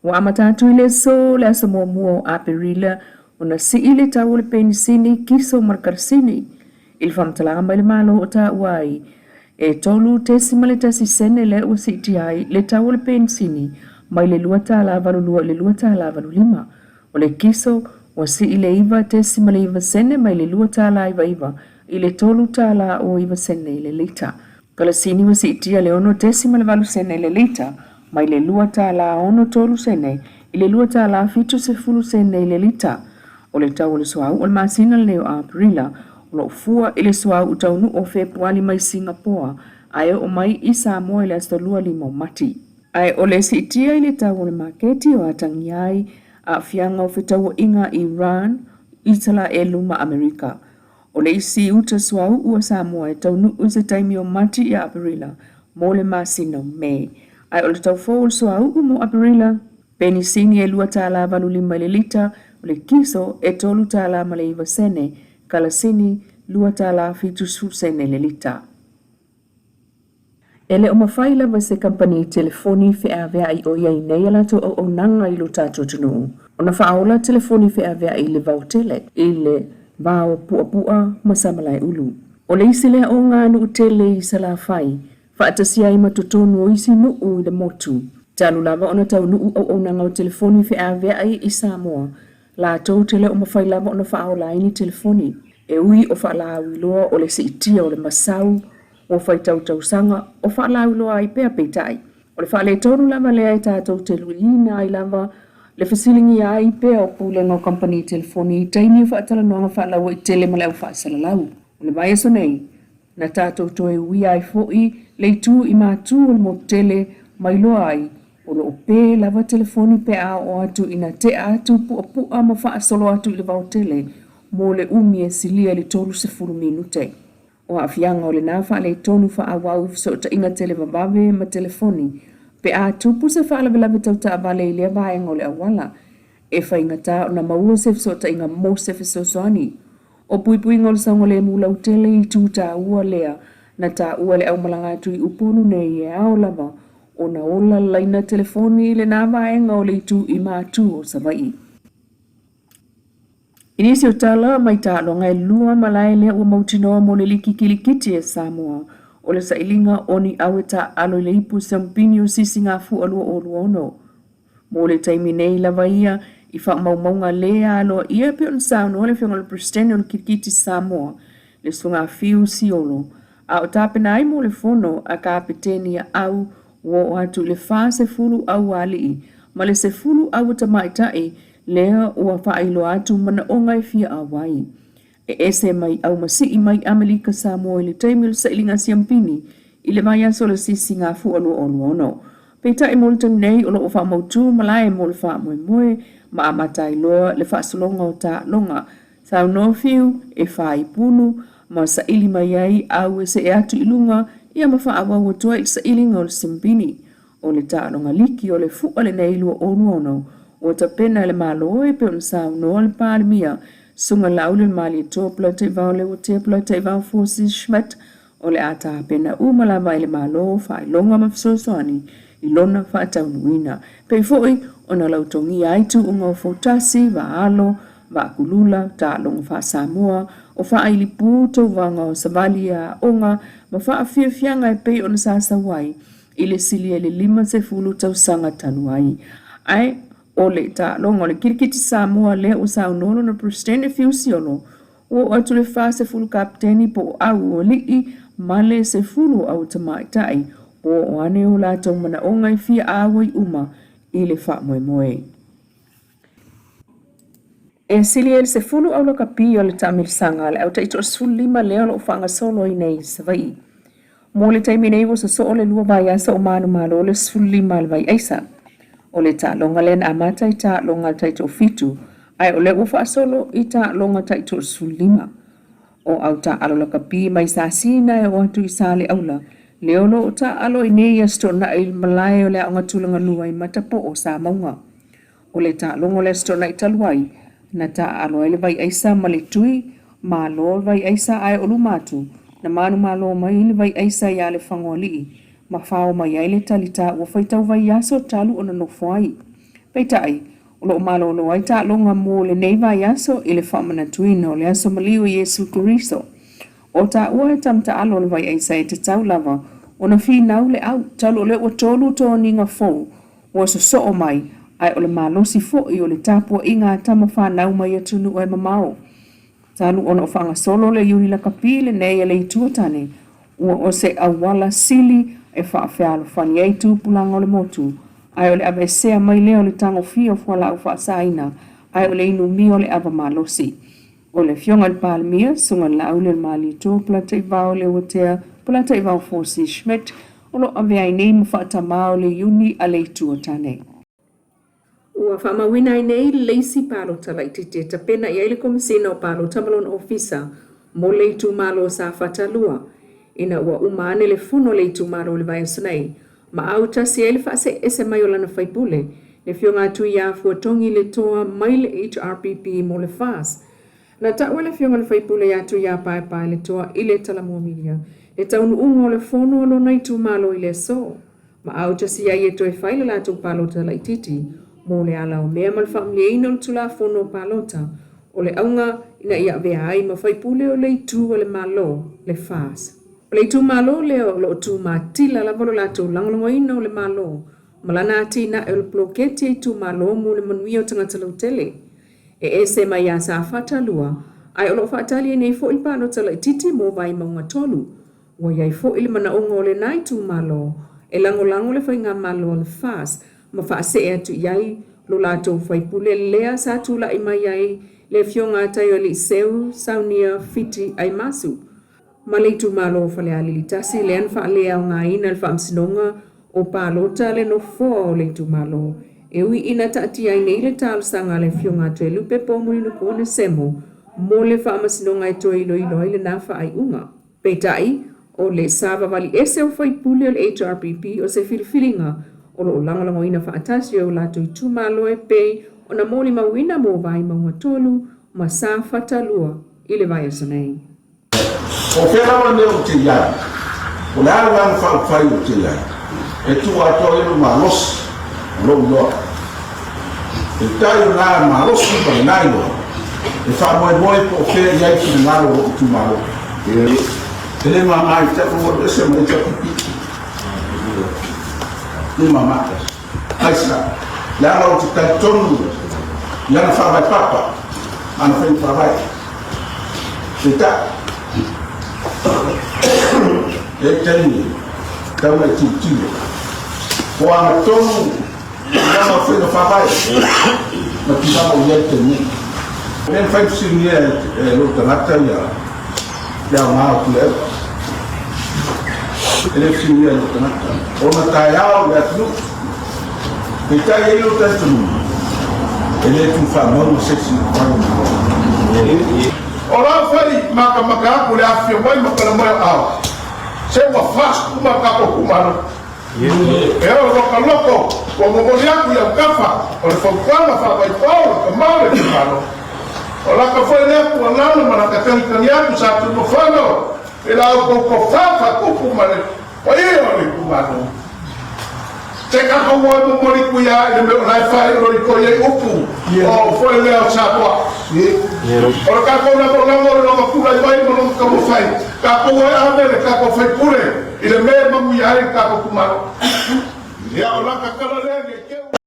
Ua amata atu i le aso le aso muamua o Aperila ona sii le tau o le penisini, kiso ma le karasini. I le faamatalaga mai le Malo o taua ai, e 3.1 sene lea ua siitia ai le tau o le penisini mai le $2.82 i le $2.85. O le kiso, ua sii le 9.9 sene mai le $2.99 i le $3.09 i le lita. Kalasini ua siitia le 6.8 sene i le lita mai le $2.63 sene i le $2.70 sene i le lita. O le tau o le suauu o le masina lenei o Aperila o lo o fua i le suauu taunuu o Fepuali mai Singapoa ae oo mai i Samoa i le aso 25 o Mati. Ae o le siitia i le tau o le maketi o atagia ai aafiaga o fetauaiga i Iran, Isaraelu ma Amerika. O le isi uta suauu a Samoa e taunuu i se taimi o Mati ia Aperila mo le masina o Me. Ae o le tau fou o le suauu mo Aperila, penisini e $2.85 i le lita, o le kiso e $3.09, kalasini $2.70 i le lita. E le o mafai lava e se kamupani telefoni feaveai o i ai nei a latou auaunaga i lo tatou atunuu ona faaola telefoni feaveai i le vaotele, i le vao puapua ma Samalaeulu. O le isi lea o oganuu tele i Salafai, faatasi ai ma totonu o isi nuu i le motu. Talu lava ona taunuu auaunaga o telefoni feaveai i Samoa, latou te le o mafai lava ona faaola ai ni telefoni. E ui o faalauiloa o le siitia o le masau ua faitau tausaga o faalauiloa ai pea peitai, o le faaletonu lava lea e tatou te luiina ai lava le fesiligia ai pea o pulega o kamupani telefoni i taimi o faatalanoaga faalauaitele ma le au faasalalau. O le vaiaso nei, na tatou toe uia ai foi le itu i matu o le motu tele ma iloa ai o lo o pe lava telefoni pe a oo atu ina tea atu puapua ma faasolo atu i le vaotele mo le umi e silia i le 30 minute. O aafiaga o lena faaletonu faaauau i fesootaiga televavave ma telefoni pe a tupu se faalavelave tau taavale i lea vaega o le auala, e faigata ona maua se fesootaiga mo se fesoasoani. O puipuiga o le saogalemu lautele i itu taua lea na taua e le aumalaga atu i Upolu nei e ao lava ona ola laina telefoni i lena vaega o le itu i matu o Savaii. I nisi o tala mai taaloga e lua malae lea ua mautinoa mo le liki kilikiti a Samoa, o le sailiga o ni awe taaalo i le ipu siamupini o Sisigafua 2026. Mo le taimi nei lava ia i faamaumauga le aloaia e pei ona saunoa le Afioga i le Peresetene o le Kirikiti Samoa, le Susuga Fiu Siolo, a o tapena ai mo le fono a Kapeteni a Au ua oo atu i le 40 aualii ma le 10 auatamaitai lea ua faailoa atu manaoga e fia auai. E ese mai aumasii mai Amelika Samoa i le taimi o le sailiga siampini i le vaiaso o le Sisigafua 2026. Peitai mo le taimi nei o lo o faamautu malae mo le faamoemoe ma amata ai loa le faasologa o taaloga. Saunoa Fiu e faipulu ma saili mai ai au e see atu i luga ia ma faaauau atu ai i le sailiga o le siampini. O le taaloga liki o le fua lenei 2026 ua tapena e le Malo e pei ona saunoa le Palemia, Susuga Laaulialemalietoa Polataivao Leuatea Polataivao Fosi Schmidt, o le a tapena uma lava e le Malo faailoga ma fesoasoani i lona faataunuuina. Pei foi ona lautogia ai tuuga o Foutasi, Vaalo, Vaakulula, Taaloga Faa-Samoa, o Faailipū, Tauvaga o Savali a Aoga ma Faafiafiaga e pei ona sa sau ai i le silia i le 50 tausaga talu ai. Ae o le taaloga o le kirikiti Samoa lea ua saunoa lona Peresetene Fiu Siolo, ua oo atu le 40 kapeteni po o au alii ma le 10 o au tamaitai, ua oo ane o latou manaoga e fia auai uma i le faamoemoe. E sili ai le 10 aulakapi o le taamilosaga a le au taitoa-15 lea o lo o faagasolo ai nei i Savaii. Mo le taimi nei ua sosoo le lua vaiaso o manumalo le 15 o le vaiaisa. O le taaloga lea na amata i taaloga taitoafitu ae o lea ua faasolo i taaloga taitoa-15. O au taaalo lakapi mai Sasina e oo atu i Saleaula lea o lo o taaalo ai nei i Aso Toonai i le malae o le Aoga Tulagalua i Matapoo, Samauga. O le taaloga o le Aso Toonai talu ai, na taaalo ai le vaiaisa ma le tui, malo le vaiaisa ae o luma atu, na manumalo mai le vaiaisa iā Lefagoalii ma fao mai ai le talita ua faitau vaiaso talu ona nofo ai. Peitai, o lo o malolo ai taaloga mo lenei vaiaso i le faamanatuina o le aso maliu o Iesu Keriso. O taua e tama taalo o le vaiaisa e tatau lava ona finau le au, talu o lea ua 3 toniga fou ua sosoo mai, ae o le malosi foi o le tapuaiga a tama fanau mai atunuu e mamao. Talu ona o faagasolo le iuni lakapi lenei a le Itu o Tane, ua o se auala sili e faafealofani ai tupulaga o le motu, ae o le aveesea mai lea o le tagofia o fualaau faasaina, ae o le inumia o le ava malosi. O le afioga i le Palemia, Susuga i le Laaulialemalietoa Polataivao Leuatea Polataivao Fosi Schmidt, o lo o avea ai nei ma faatamā o le iuni a le Itu o Tane. Ua faamauina ai nei le isi palota laitiiti e tapena i ai le Komesina o Palota ma lona Ofisa mo le itumalo o Safata 2, ina ua uma ane le fono a le itumalo i le vaiaso nei, ma autasi ai le faaseese mai o lana faipule, le afioga a Tuiafuatogi Letoa mai le HRPP mo le FAS. Na taua le afioga i le faipule ia Tuiapaepae Letoa i le Talamua Media le taunuuga o le fono a lona itumalo i le aso, ma autasi ai e toe fai le latou palota laitiiti mo le ala o mea ma le faamalieina o le Tulafono o Palota o le auga ina ia avea ai ma faipule o le itu a le Malo, le FAS. O le itumalo lea o lo o tumatila lava lo latou lagolagoina o le Malo ma lana atinae o le poloketi a itumalo mo le manuia o tagata lautele. E ese mai ia Safata 2, ae o lo o faatali ai nei foi le palota laitiiti mo Vaimauga 3. Ua i ai foi le manaoga o lena itumalo e lagolago le faigamalo a le FAS ma faasee atu i ai lo latou faipule lea sa tulai mai ai le afioga a Taioaliiseu Saunia Fiti Aimasu ma le itumalo o Falealili 1 lea na faaleaogaina e le Faamasinoga o Palota le nofoa o le itumalo e ui ina taatia ai nei le talosaga a le afioga a Toelupe Poumulinuku Onesemo mo le Faamasinoga e toe iloilo ai lena faaiuga. Peitai, o le savavali ese o faipule o le HRPP o se filifiliga o lo o lagolagoina faatasi e o latou itumalo e pei ona molimauina mo Vaimauga 3 ma Safata 2 i le vaiaso nei. O fea lava le mea ou te i ai, o le a le Vaega Faaupufai ou te i ai, e tuu atoa i ai lou malosi ma lou iloa. Peitai o lena malosi ma lena iloa, e faamoemoe po o fea i ai finagalo o lou itumalo. E le mama i te au alu ese ma HRPP. E le mama. Aisea? Leaga ou te talitonu i ana faavae papa ma ana faiga faavae. Peitai, e i ai taimi e tatau ona e tilotilo po o agatonu tulaga o faiga faavae ma tulaga o i ai le taimi nei. E le mafai ona fesiligia e lou tagata ia le aoga o Tuilaepa. E le fesiligia e lou tagata. Ona taeao i le atunuu. Peitai e i ai lou talitonuga, e le tuufaamauga se isi i totonu o le Malo. O lau fai makamaka aku le afifio mai ma tala mai o ao, se ua fast uma tatou itumalo. E oo loka loko ua momoli aku i autafa o le fautuaga faavaifao le tama o le itumalo. O laka foi lea tuualalo ma laka tagitagi atu sa Tuimafono i la outou tofa faatupu ma le paia o le itumalo. Se tatou o e momoli kuia i le mea o la e faailoilo i ai upu o foi lea o Samoa. O le tatou lagolago i lona tulai mai ma lona taumafai, tatou o e ave le tatou faipule i le mea e manuia ai le tatou itumalo. Ia o laka tala lea nei teu.